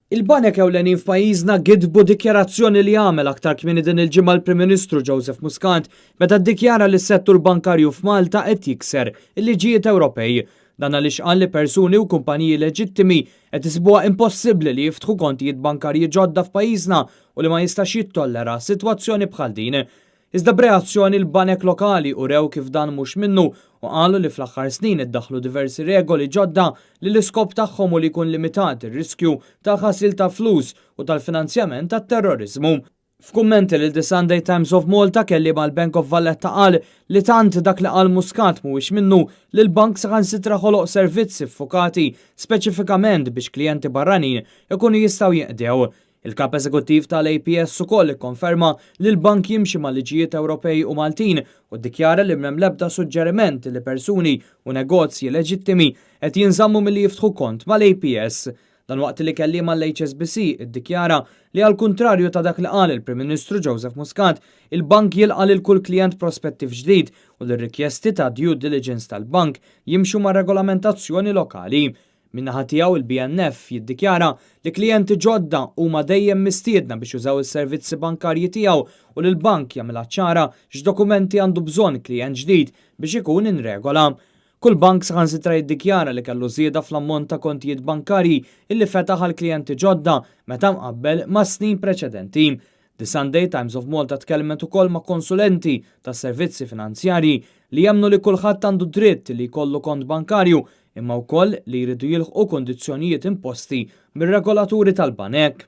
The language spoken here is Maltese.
Il-banek ewlenin f'pajjiżna gidbu dikjarazzjoni li għamel aktar kmieni din il-ġimgħa l-Prim Ministru Joseph Muscat meta ddikjara li s-settur bankarju f'Malta qed jikser il-liġijiet Ewropej. Dan għaliex qal li persuni u kumpaniji leġittimi qed isibuha impossibbli li jiftħu kontijiet bankarji ġodda f'pajjiżna u li ma jistax jittollera sitwazzjoni bħal din. Iżda b'reazzjoni l-banek lokali urew kif dan mhux minnu u qalu li fl-aħħar snin iddaħħlu diversi regoli ġodda li l-iskop tagħhom hu li jkun limitat ir-riskju tal-ħasil ta' flus u tal-finanzjament tat-terroriżmu. F'kummenti lil The Sunday Times of Malta kelliem għall-Bank of Valletta qal li tant dak li qal Muscat mhuwiex minnu li l-bank saħansitra ħoloq servizzi ffukati speċifikament biex klijenti barranin ikunu jistgħu jinqdew. Il-Kap Eżekuttiv tal-APS ukoll ikkonferma li l-bank jimxi mal-liġijiet Ewropej u Maltin u ddikjara li m'hemm l-ebda suġġeriment li persuni u negozji leġittimi qed jinżammu milli jiftħu kont mal-APS. Dan waqt li kelliem għall-HSBC iddikjara li għall-kuntrarju ta' dak li qal il-Prim Ministru Joseph Muscat, il-bank jilqa' lil kull klijent prospettiv ġdid u li r-rikjesti ta' due diligence tal-bank jimxu mar-regolamentazzjoni lokali. Min-naħa tiegħu il-BNF jiddikjara li klijenti ġodda huma dejjem mistiedna biex jużaw is-servizzi bankarji tiegħu u li l-bank jagħmilha ċara x'dokumenti għandu bżonn klijent ġdid biex ikun in regola. Kull bank saħansitra jiddikjara li kellu żieda fl-ammont ta' kontijiet bankarji illi fetaħ għal klijenti ġodda meta mqabbel mas-snin preċedenti. The Sunday Times of Malta tkellmet ukoll ma' konsulenti tas-servizzi finanzjarji li jemmnu li kulħadd għandu dritt li jkollu kont bankarju imma wkoll li jridu jilħqu kundizzjonijiet imposti mir-regolaturi tal-banek.